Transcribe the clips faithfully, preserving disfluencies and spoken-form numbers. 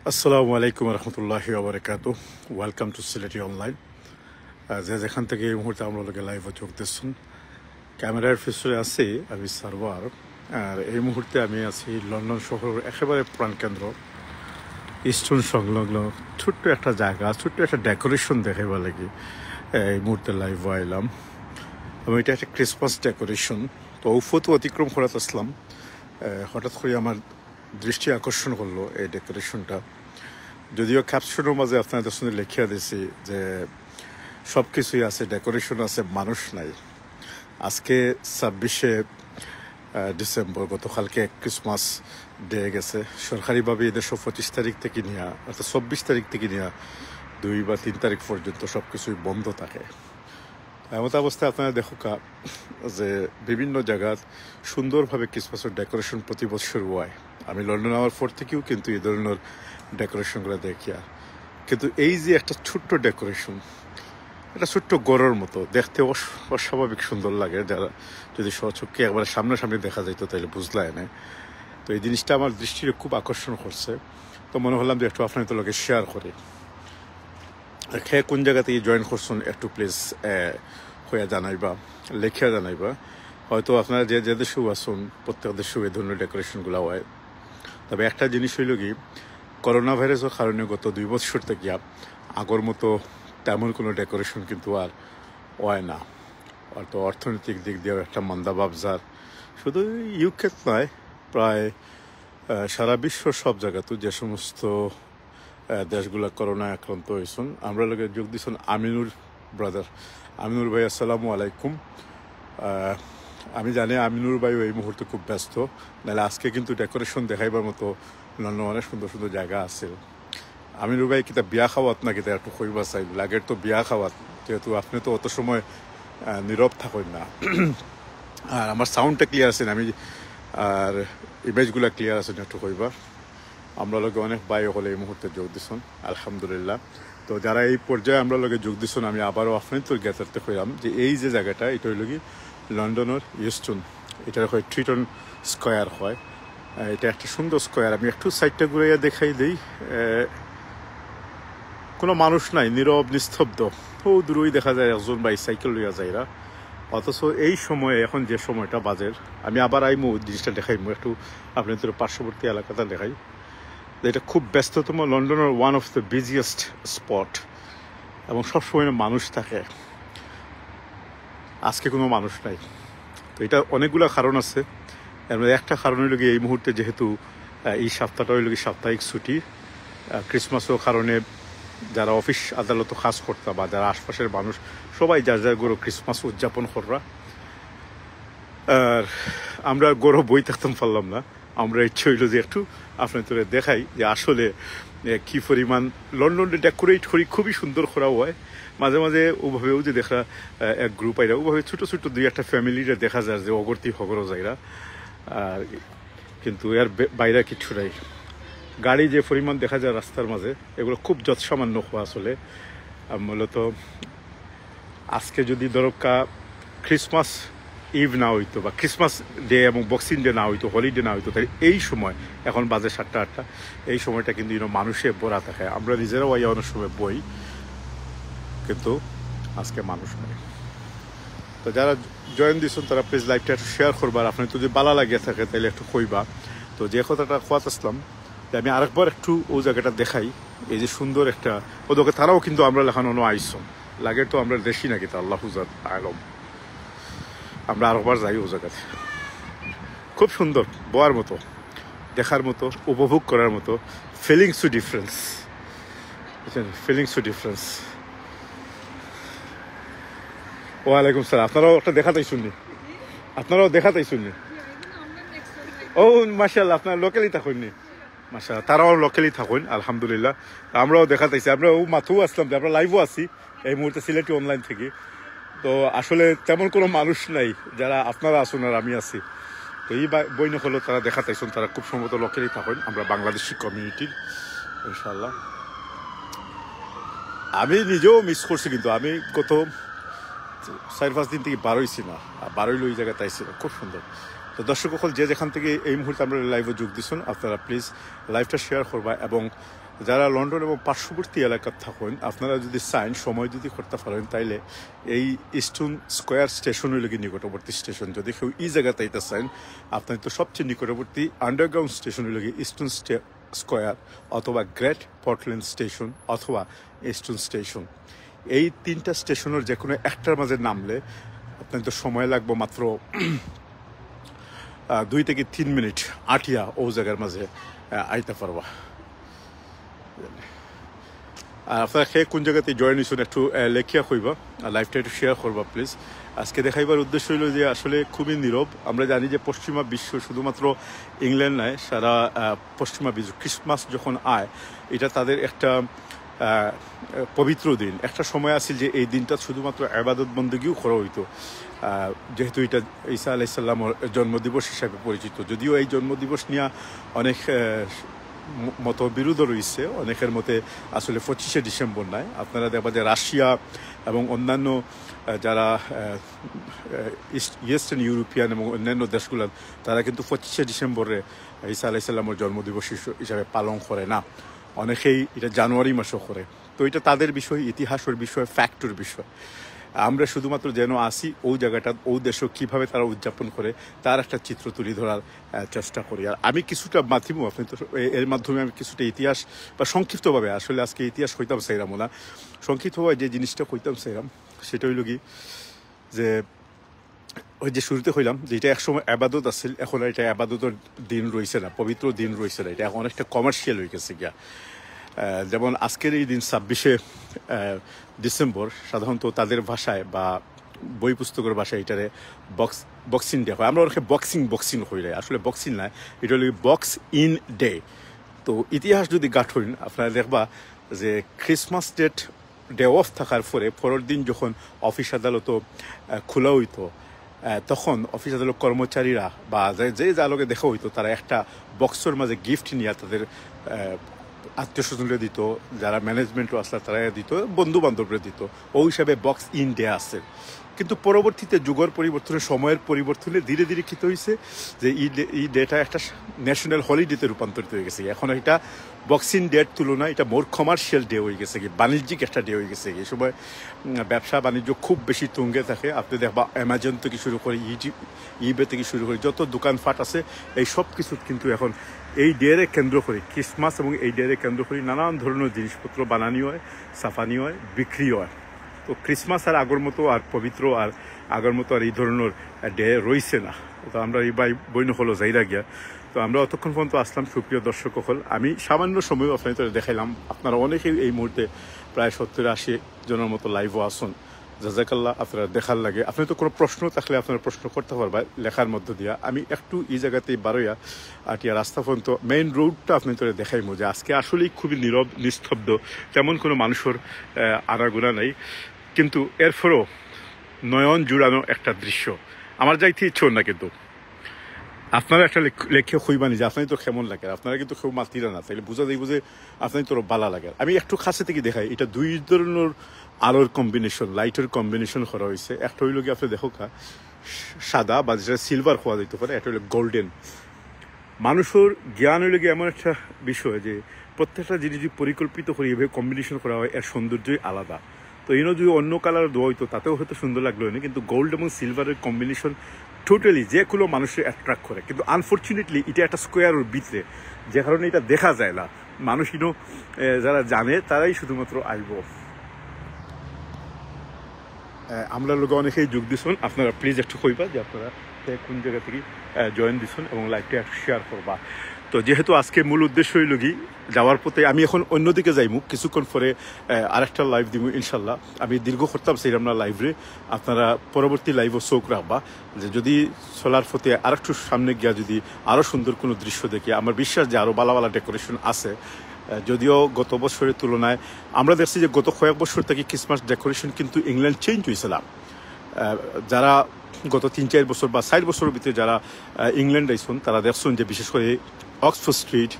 আসসালামু আলাইকুম রহমতুল্লাহি ওয়া বারাকাতুহু। Welcome to সিলেটি অনলাইন। আহ, যে যেখান থেকে এই মুহূর্তে আমরা লগে লাইভে যোগ দিচ্ছেন, ক্যামেরার পিছনে আছি আমি সার্ভার। আর এই মুহূর্তে আমি আছি লন্ডন শহরের একেবারে প্রাণকেন্দ্র, ইস্টন সংলগ্ন ছোট্ট একটা জায়গা, ছোট্ট একটা ডেকোরেশন দেখাইবার লাগি এই মুহূর্তে লাইভে আইলাম। এবং এটা একটা ক্রিসমাস ডেকোরেশন। তো উফত অতিক্রম করাত আসলাম, আহ, হঠাৎ করে আমার দৃষ্টি আকর্ষণ করলো এই ডেকোরেশনটা। যদিও ক্যাপশনের মাঝে আপনাদের সঙ্গে লেখিয়া দিছি যে সব কিছুই আছে, ডেকোরেশন আছে, মানুষ নাই। আজকে ছাব্বিশে, আহ, ডিসেম্বর, গতকালকে ক্রিসমাস ডে গেছে। সরকারিভাবে এই দেশো পঁচিশ তারিখ থেকে নিয়া, অর্থাৎ চব্বিশ তারিখ থেকে নিয়া দুই বা তিন তারিখ পর্যন্ত সব কিছুই বন্ধ থাকে। এমত অবস্থায় আপনারা দেখুক্কা যে বিভিন্ন জায়গাত সুন্দরভাবে ক্রিসমাসের ডেকোরেশন প্রতি বছর হয়। আমি লন্ডন আওয়ার পর থেকেও কিন্তু এই ধরনের ডেকোরেশনগুলো দেখিয়ার। কিন্তু এই যে একটা ছোট্ট ডেকোরেশন, একটা ছোট্ট ঘরর মতো, দেখতে অস-, অস্বাভাবিক সুন্দর লাগে। যারা যদি স্বচক্ষে একবারে সামনাসামনি দেখা যাইতো, তাহলে বুঝলা এনে। তো এই জিনিসটা আমার দৃষ্টিরে খুব আকর্ষণ করছে। তো মনে করলাম যে একটু আপনাদের লগে শেয়ার করি। আর কে কোন জায়গা থেকে জয়েন করছেন একটু প্লিজ হইয়া জানাইবা, লেখিয়া জানাইবা। হয়তো আপনারা যে যে দেশেও আছেন, প্রত্যেক দেশেও এই ধরনের ডেকোরেশনগুলো হয়। তবে একটা জিনিস হইল কি, করোনা ভাইরাসের কারণে গত দুই বছর থেকে আগর মতো তেমন কোনো ডেকোরেশন কিন্তু আর হয় না। অর্থ অর্থনৈতিক দিক দিয়েও একটা মন্দা ভাব যার। শুধু ইউকে নয়, প্রায় আহ, সারা বিশ্ব সব জায়গাতে যে সমস্ত আহ, দেশগুলা করোনায় আক্রান্ত হয়েছেন, আমরা লগে যোগ দিচ্ছেন আমিনুর ব্রাদার। আমিনুর ভাই, আসসালামু আলাইকুম। আহ, আমি জানি আমিনুর ভাইও এই মুহূর্তে খুব ব্যস্ত, নাহলে আজকে কিন্তু ডেকোরেশন দেখাইবার মতো অন্যান্য অনেক সুন্দর সুন্দর জায়গা আছে। আমিনুর ভাই, কিতা বিয়া খাওয়াত না কিতা একটু কইবা চাই, লাগের তো বিয়া খাওয়াত, যেহেতু আপনি তো অত সময় আহ, নীরব থাকেন না। আর আমার সাউন্ডটা ক্লিয়ার আছে না, আমি আর ইমেজগুলা ক্লিয়ার আছে না একটু কইবা। আমরা লগে অনেক ভাই হলে এই মুহূর্তে যোগ দিছেন, আলহামদুলিল্লাহ। তো যারা এই পর্যায়ে আমরা লগে যোগ দিছেন, আমি আবারও আপনাদের তো জ্ঞাতার্থে কইলাম যে এই যে জায়গাটা, এটা হইল কি লন্ডনের ইউস্টন, এটা হয় ট্রিটন স্কোয়ার হয়। আহ, এটা একটা সুন্দর স্কোয়ার। আমি একটু সাইডটা ঘুরাইয়া দেখাই দেই। আহ, কোনো মানুষ নাই, নীরব নিস্তব্ধ। ও দূরই দেখা যায় একজন বাইসাইকেল লইয়া যাইরা। অথচ এই সময়ে, এখন যে সময়টা বাজের, আমি আবার আইমু, জিনিসটা দেখাইমু, একটু আপনাদের পার্শ্ববর্তী এলাকাটা দেখাই। এটা খুব ব্যস্ততম, লন্ডনের one of the busiest spot, এবং সবসময় মানুষ থাকে। আজকে কোনো মানুষ নাই। তো এটা অনেকগুলা কারণ আছে। এর মধ্যে একটা কারণ হইল কি, এই মুহূর্তে যেহেতু আহ, এই সপ্তাহটা হইল কি সাপ্তাহিক ছুটি, আহ, ক্রিসমাসের কারণে যারা অফিস আদালতে কাজ করতা বা যারা আশপাশের মানুষ, সবাই যার যার ঘরে ক্রিসমাস উদযাপন কররা। আর আমরা ঘরে বই থাকতাম পারলাম না। আমরা ইচ্ছে হইল যে একটু আপনাদের দেখাই যে আসলে আহ, কি পরিমাণ লন্ডনে ডেকোরেট করি, খুবই সুন্দর করা হয়। মাঝে মাঝে ওভাবেও যে দেখা, আহ, এক গ্রুপ আইরা, ওভাবে ছোট ছোট দুই একটা ফ্যামিলিরে দেখা যায় যে অগরতি হগরও যাইরা। আর কিন্তু এর বে-, বাইরে কিচ্ছু নাই। গাড়ি যে পরিমাণ দেখা যায় রাস্তার মাঝে, এগুলো খুব যৎসামান্য হওয়া চলে। আর মূলত আজকে যদি ধরক্কা ক্রিসমাস ইভ না হইতো বা ক্রিসমাস ডে এবং বক্সিং ডে না হইতো, হলিডে না হইতো, তাহলে এই সময়, এখন বাজে সাতটা আটটা, এই সময়টা কিন্তু ইনো মানুষে ভরা থাকে। আমরা নিজেরাও আইয়া অনেক সময় বই, কিন্তু আজকে মানুষ নাই। তো যারা জয়েন দিচ্ছেন, তারা প্লিজ লাইভটা একটু শেয়ার করবা। আর আপনার যদি ভালো লাগিয়া থাকে, তাহলে একটু কইবা। তো যে কথাটা কওয়াত আসলাম, যে আমি আরেকবার একটু ও জায়গাটা দেখাই। এই যে সুন্দর একটা, ও দেখো, তারাও কিন্তু আমরা লেখানো অনো আইসন। লাগে তো আমরা দেশি নাকি, তা আল্লাহ হুজাত আলম। আমরা আরেকবার যাই ও জায়গাতে। খুব সুন্দর, বওয়ার মতো, দেখার মতো, উপভোগ করার মতো। ফিলিংস টু ডিফারেন্স, বুঝছেন? Feelings to difference. ওয়ালাইকুম সালাম। আপনারাও একটা দেখাত আইসুননি? আপনারাও দেখাত আইসুননি? ও, মাশাআল্লাহ, আপনারা লোকালি থাকইননি? মাশাআল্লাহ, তারাও লোকালি থাকইন, আলহামদুলিল্লাহ। আমরাও দেখাত আইছি, আমরা ও মাত্র আসলাম যে আমরা লাইভও আছি এই মুহূর্তে সিলেটি অনলাইন থেকে। তো আসলে তেমন কোনো মানুষ নাই, যারা আপনারা আছেন আর আমি আছি। তো এই বা-, বইন হলো তারা দেখাত আইসন, তারা খুব সম্ভবত লোকালি থাকইন, আমরা বাংলাদেশি কমিউনিটির, ইনশাআল্লাহ। আমি নিজেও মিস করছি, কিন্তু আমি গত চার পাঁচ দিন থেকে বারইছি না, আর বারইলে ওই জায়গাতে আইছি না। খুব সুন্দর। তো দর্শক সকল, যে যেখান থেকে এই মুহূর্তে আমরা লাইভে যোগ দিচ্ছেন, আপনারা প্লিজ লাইভটা শেয়ার করবা এবং যারা লন্ডন এবং পার্শ্ববর্তী এলাকাত থাকইন, আপনারা যদি চাইন, সময় যদি করতা পারইন, তাইলে এই ইস্টন স্কয়ার স্টেশন অইলো গি নিকটবর্তী স্টেশন। যদি কেউ ই জাগাত আইতা চাইন, আপনাইনতো সবচেয়ে নিকটবর্তী আন্ডারগ্রাউন্ড স্টেশন অইলো গি ইস্টন স্টে-, স্কয়ার অথবা গ্রেট পোর্টল্যান্ড স্টেশন অথবা ইস্টন স্টেশন। এই তিনটা স্টেশনর যে কোনো একটার মাঝে নামলে আপনাইনতো সময় লাগবো মাত্র আহ, দুই থেকে তিন মিনিট আটিয়া অউ জাগার মাঝে, আহ, আইতা পারবা। আর আপনারা কে কোন জাগাত জয়েন অইছইন একটু, আহ, লেখিয়া কইবা, আর লাইভটা একটু শেয়ার করবা প্লিজ। আজকে দেখাইবার উদ্দেশ্য অইলো যে আসলে খুবই নীরব। আমরা জানি যে পশ্চিমা বিশ্ব, শুধুমাত্র ইংল্যান্ড নায়, সারা, আহ, পশ্চিমা বিশ্ব ক্রিসমাস যখন আয়, এটা তাদের একটা, আহ, পবিত্র দিন। একটা সময় আছিল যে এই দিনটা শুধুমাত্র ইবাদত বন্দেগীও করা অইতো, আহ, যেহেতু এটা ঈসা আলাইহিস সালামর জন্মদিবস হিসাবে পরিচিত। যদিও এই জন্মদিবস নিয়া অনেক, আহ, ম-, মতবিরোধও রইছে। অনেকের মতে আসলে পঁচিশে ডিসেম্বর নায়। আপনারা দেখবা যে রাশিয়া এবং অন্যান্য, আহ, যারা, আহ, আহ, ইস্ট-, ইস্টার্ন ইউরোপিয়ান এবং অন্যান্য দেশগুলান, তারা কিন্তু পঁচিশে ডিসেম্বরে ঈসা আলাইহিস সালামর জন্মদিবস হিস-, হিসাবে পালন করে না। অনেকেই এটা জানুয়ারি মাসও করে। তো এটা তাদের বিষয়, ইতিহাসর বিষয়, ফ্যাক্টর বিষয়। আমরা শুধুমাত্র যেন আসি অউ জাগাটা, অউ দেশও কিভাবে তারা উদযাপন করে, তার একটা চিত্র তুলি ধরার, আহ, চেষ্টা করি। আর আমি কিছুটা মাতিমু, আপনি তো এ-, এর মাধ্যমে আমি কিছুটা ইতিহাস বা সংক্ষিপ্তভাবে, আসলে আজকে ইতিহাস কইতাম চাইরাম না, সংক্ষিপ্তভাবে যে জিনিসটা কইতাম চাইরাম সেটা অইলো গি যে ওই যে শুরুতে কইলাম যে এটা একসময় আবাদত আছিল, এখন আর এটা আবাদতর দিন রইছে না, পবিত্র দিন রইছে না, এটা এখন অনেকটা কমার্শিয়াল অই গেছে গিয়া। আহ, যেমন আজকের এই দিন ছাব্বিশে, আহ, ডিসেম্বর সাধারণত তাদের ভাষায় বা বই পুস্তকর ভাষায় এটারে বক্স-, বক্সিং ডে কয়। আমরা অনেকে বক্সিং, বক্সিং কইরায়, আসলে বক্সিং নায়, এটা অইলো বক্স ইন ডে। তো ইতিহাস যদি গাঠইন, আপনারা দেখবা যে ক্রিসমাস ডেট ডে অফ থাকার পরে পরের দিন যখন অফিস আদালত, আহ, খোলা অইতো, আহ, তখন অফিস আদালত কর্মচারীরা বা যে, যে যার লগে দেখা অইতো, তারা একটা বক্সর মাঝে গিফট নিয়া তাদের, আহ, আত্মীয় স্বজনরে দিত, যারা ম্যানেজমেন্টও আসলা তারা দিত, বন্ধু বান্ধবরে দিত। অউ হিসাবে বক্স ইন ডে আছে। কিন্তু পরবর্তীতে যুগর পরিবর্তনে, সময়ের পরিবর্তনে ধীরে ধীরে কিতা অইছে যে ই ডে-, ই ডেটা একটা ন্যাশনাল হলিডেতে রূপান্তরিত অই গেছে। এখন এটা বক্সিং ডের তুলনায় এটা মোর কমার্শিয়াল ডে অই গেছে গি, বাণিজ্যিক একটা ডে অই গেছে গি। এই সময়, উম, ব্যবসা বাণিজ্য খুব বেশি তুঙ্গে থাকে। আপনি দেখবা অ্যামাজন থেকে শুরু করে ইউটিউব, ইবে থেকে শুরু করে যত দোকানপাট আছে, এই সব কিছু কিন্তু এখন এই ডেরে কেন্দ্র করে, ক্রিসমাস এবং এই ডেরে কেন্দ্র করে নানান ধরনের জিনিসপত্র বানানি হয়, ছাপানি হয়, বিক্রি হয়। তো ক্রিসমাস আর আগর মতো আর পবিত্র আর আগর মতো আর এই ধরনের ডে রইছে না। তো আমরা এই ভাই বইন হকল যাইরা গিয়া, তো আমরা অতক্ষণ পর্যন্ত আসলাম, সুপ্রিয় দর্শক হকল, আমি সামান্য সময় আপনাইনতরে দেখাইলাম। আপনারা অনেকেই এই মুহূর্তে প্রায় সত্তর আশি জনের মতো লাইভও আছইন। জাজাকাল্লাহ আপনারা দেখার লাগি। আপনাইনতর কোনো প্রশ্ন থাকলে আপনারা প্রশ্ন করতা পারবা লেখার মধ্য দিয়া। আমি একটু ই জাগাতেই বারইয়া আটিয়া রাস্তা পর্যন্ত মেইন রোডটা আপনাইনতরে দেখাইমু যে আজকে আসলেই খুবই নীরব, নিস্তব্ধ, তেমন কোনো মানুষর, আহ, আনাগোনা নাই। কিন্তু এরপরও নয়ন জুড়ানো একটা দৃশ্য। আমার যাইতে ইচ্ছে অর না, কিন্তু আপনারা একটা লেখ-, লেখে কইবানি যে আপনাইনতর কেমন লাগে। আপনারা কিন্তু কেউ মাতিরা না, তাইলে বুঝা যাইব যে আপনাইনতর ভালা লাগে। আমি একটু কাছে থেকে দেখাই, এটা দুই ধরনের আলোর কম্বিনেশন, লাইটের কম্বিনেশন করা হয়েছে। একটা হইল কি, আপনি দেখো কা, সাদা বা যেটা সিলভার কওয়া যাইতে পারে, একটা হইল গোল্ডেন। মানুষের জ্ঞান হইল কি এমন একটা বিষয় যে প্রত্যেকটা জিনিস যদি পরিকল্পিত করে এভাবে কম্বিনেশন করা হয়, এর সৌন্দর্যই আলাদা। তো ইনো যদি অন্য কালার দেওয়া হইতো, তাতেও হয়তো সুন্দর লাগলো না, কিন্তু গোল্ড এবং সিলভারের কম্বিনেশন টোটালি যে কোনো মানুষের অ্যাট্রাক্ট করে। কিন্তু আনফর্চুনেটলি এটা একটা স্কোয়ারের ভিতরে, যে কারণে এটা দেখা যায় না। মানুষ ইনো, এ, যারা জানে তারাই শুধুমাত্র আইব। এ, আমরা লগে অনেকেই যোগ দিছইন, আপনারা প্লিজ একটু কইবা যে আপনারা কে কোন জায়গা থেকে, এ, জয়েন দিছইন এবং লাইভটা একটু শেয়ার করবা। তো যেহেতু আজকে মূল উদ্দেশ্য হইল কি, যাওয়ার পথে আমি এখন অন্যদিকে যাইমু, কিছুক্ষণ পরে, এ, আরেকটা লাইভ দিমু ইনশাল্লাহ। আমি দীর্ঘ করতাম চাইরাম না লাইভরে, আপনারা পরবর্তী লাইভও চোখ রাখবা যে যদি চলার পথে আরেকটু সামনে গিয়া যদি আরও সুন্দর কোনো দৃশ্য দেখি, আমার বিশ্বাস যে আরও ভালা ভালা ডেকোরেশন আছে। এ, যদিও গত বছরের তুলনায় আমরা দেখছি যে গত কয়েক বছর থেকে ক্রিসমাস ডেকোরেশন কিন্তু ইংল্যান্ড চেঞ্জ হয়েছিল। আহ, যারা গত তিন চার বছর বা চার বছরের ভিতরে যারা, আহ, ইংল্যান্ড আইছইন, তারা দেখছইন যে বিশেষ করে Oxford Street,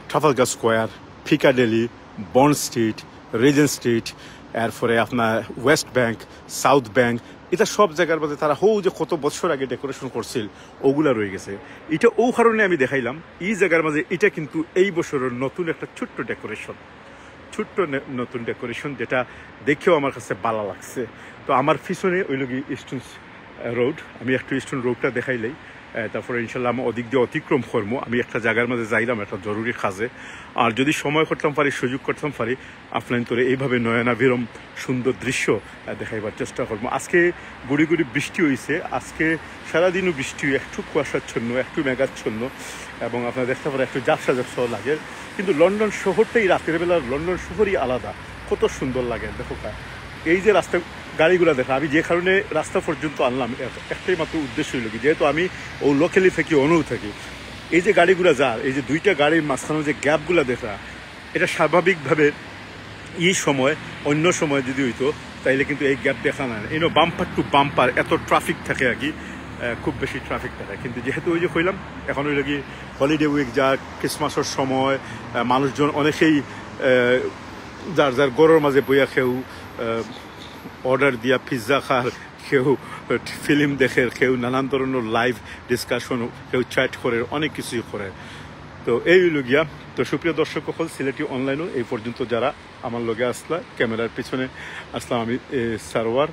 Trafalgar Square, Piccadilly, Bond Street, Regent Street, uh, এরপরে আপনার ওয়েস্ট ব্যাংক, সাউথ ব্যাংক, ইতা সব জাগার মাঝে তারা হউ যে কত বছর আগে ডেকোরেশন করছিল, ওগুলা রই গেছে। ইটা অউ কারণে আমি দেখাইলাম, ই জাগার মাঝে ইটা কিন্তু এই বছরর নতুন একটা ছোট্ট ডেকোরেশন, ছোট্ট নে-, নতুন ডেকোরেশন, যেটা দেখেও আমার কাছে ভালা লাগছে। তো আমার পিছনে অইলোগি ইস্টুন্স রোড, আমি একটু ইস্টুন্স রোডটা দেখাইলাই, আহ, তারপরে ইনশাল্লাহ আমি ওদিক দিয়া অতিক্রম করমু। আমি একটা জাগার মাঝে যাইলাম একটা জরুরি কাজে, আর যদি সময় করতাম পারি, সুযোগ করতাম পারি, আপনাইনতরে এইভাবে নয়নাভিরাম সুন্দর দৃশ্য, আহ, দেখাইবার চেষ্টা করমু। আজকে গুড়ি গুড়ি বৃষ্টি অইছে, আজকে সারাদিনও বৃষ্টি, একটু কুয়াশাচ্ছন্ন, একটু মেঘাচ্ছন্ন, এবং আপনারা দেখতা পাররা একটু ঝাপসা ঝাপসাও লাগে। কিন্তু লন্ডন শহরটাই, রাতের বেলা লন্ডন শহরই আলাদা, কত সুন্দর লাগে। দেখউক্কা, এই যে রাস্তা, গাড়িগুলা দেখা, আমি যে কারণে রাস্তা পর্যন্ত আনলাম, এক-, একটাই মাত্র উদ্দেশ্য অইলোগি, যেহেতু আমি অউ লোকালি থাকি, অনউ থাকি, এই যে গাড়িগুলা যার, এই যে দুইটা গাড়ির মাঝখানো যে গ্যাপগুলা দেখা, এটা স্বাভাবিকভাবে ই সময়, অন্য সময় যদি অইতো, তাইলে কিন্তু এই গ্যাপ দেখা না। ইনো বাম্পার টু বাম্পার এত ট্রাফিক থাকে আর কি, আহ, খুব বেশি ট্রাফিক থাকে। কিন্তু যেহেতু ওই যে কইলাম, এখন অইলোগি হলিডে উইক, যা ক্রিসমাসর সময়, আহ, মানুষজন অনেকেই, আহ, যার যার ঘরর মাঝে বইয়া কেউ, আহ, অর্ডার দিয়া পিৎজা খার, কেউ ফিল্ম দেখের, কেউ নানান ধরনর লাইভ ডিসকাশন, কেউ চ্যাট করের, অনেক কিছুই করের। তো এই অইলো গিয়া। তো সুপ্রিয় দর্শক অকল, সিলেটি অনলাইনও এই পর্যন্ত যারা আমার লগে আছলা, ক্যামেরার পিছনে আছলাম আমি, এ, সারোয়ার।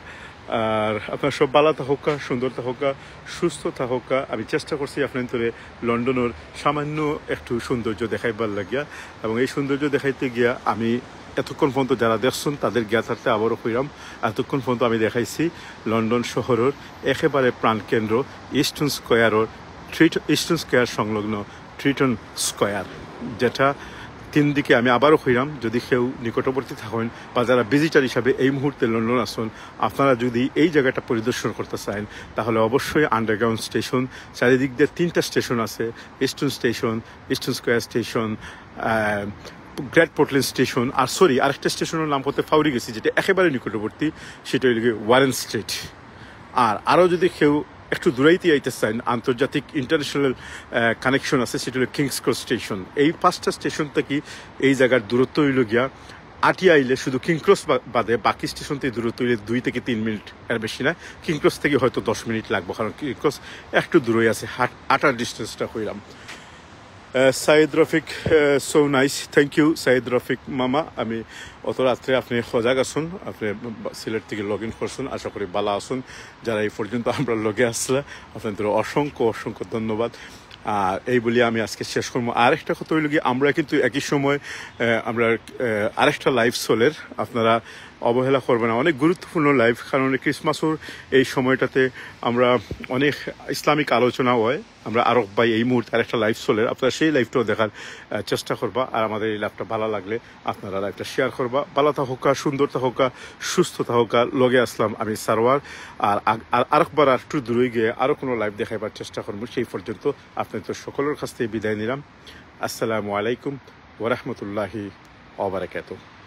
আর আপনারা সব ভালা থাকউক্কা, সুন্দর থাকউক্কা, সুস্থ থাকউক্কা। আমি চেষ্টা করছি আপনাইনতরে লন্ডনর সামান্য একটু সৌন্দর্য দেখাইবার লাগিয়া, এবং এই সৌন্দর্য দেখাইতে গিয়া আমি এতক্ষণ পর্যন্ত যারা দেখছইন তাদের জ্ঞাতার্থে আবারও কইরাম, এতক্ষণ পর্যন্ত আমি দেখাইছি লন্ডন শহরর একেবারে প্রাণকেন্দ্র ইস্টন স্কোয়ারর, ট্রিট-, ইস্টন স্কোয়ার সংলগ্ন ট্রিটন স্কোয়ার, যেটা তিন দিকে, আমি আবারও কইরাম, যদি কেউ নিকটবর্তী থাকইন বা যারা ভিজিটার হিসাবে এই মুহূর্তে লন্ডন আছইন, আপনারা যদি এই জাগাটা পরিদর্শন করতা চাইন, তাহলে অবশ্যই আন্ডারগ্রাউন্ড স্টেশন, চারিদিক দিয়া তিনটা স্টেশন আছে, Euston station, Euston Square station, uh, Great Portland station, আর সরি, আরেকটা স্টেশনর নাম করতে ফাউরি গেছি, যেটা একেবারে নিকটবর্তী, সেটা অইলোগি ওয়ারেন স্ট্রিট। আর আরও যদি কেউ একটু দূরাইতে আইতা চাইন, আন্তর্জাতিক, ইন্টারন্যাশনাল, আহ, কানেকশন আছে, সেটা অইলো কিংস ক্রস স্টেশন। এই পাঁচটা স্টেশন থাকি এই জাগার দূরত্ব অইলো গিয়া, আটিয়া আইলে শুধু কিং ক্রস বা-, বাদে বাকি স্টেশন থাকি দূরত্ব অইলো দুই থাকি তিন মিনিট, এর বেশি না। কিং ক্রস থাকি হয়তো দশ মিনিট লাগবো, কারণ কিং ক্রস একটু দূরই আছে, হাট-, আটার ডিস্টেন্সটা কইলাম। আহ, সাইদ রফিক, আহ, so nice, thank you Saeed রফিক মামা। আমি অত রাত্রে আপনি সজাগ আছইন, আপনি বা-, সিলেট থাকি লগ ইন করছইন, আশা করি ভালা আছইন। যারা এই পর্যন্ত আমরার লগে আছলা, আপনাইনতরে অসংখ্য অসংখ্য ধন্যবাদ। আর এই বলি আমি আজকে শেষ করমু। আর একটা কথা অইলো গি, আমরা কিন্তু একই সময়, আহ, আমরা, আহ, আরেকটা লাইভ চলের, আপনারা অবহেলা করবেন না, অনেক গুরুত্বপূর্ণ লাইভ, কারণ ক্রিসমাসর এই সময়টাতে আমরা অনেক ইসলামিক আলোচনা হয়। আমরা আরক ভাই এই মুহূর্তে আরেকটা লাইভ চলের, আপনারা সেই লাইভটাও দেখার, আহ, চেষ্টা করবা। আর আমাদের এই লাইভটা ভালা লাগলে আপনারা লাইভটা শেয়ার করবা। ভালা থাকউক্কা, সুন্দর থাকউক্কা, সুস্থ থাকউক্কা। লগে আছলাম আমি সারোয়ার। আর আগ-, আর আরেকবার আর একটু দূরে গিয়া আরো কোনো লাইভ দেখাইবার চেষ্টা করমু। সেই পর্যন্ত আপনাইনতর সকলর কাছ থাকি বিদায় নিলাম। আসসালামু আলাইকুম ওয়া রাহমাতুল্লাহি ওয়া বারাকাতুহু।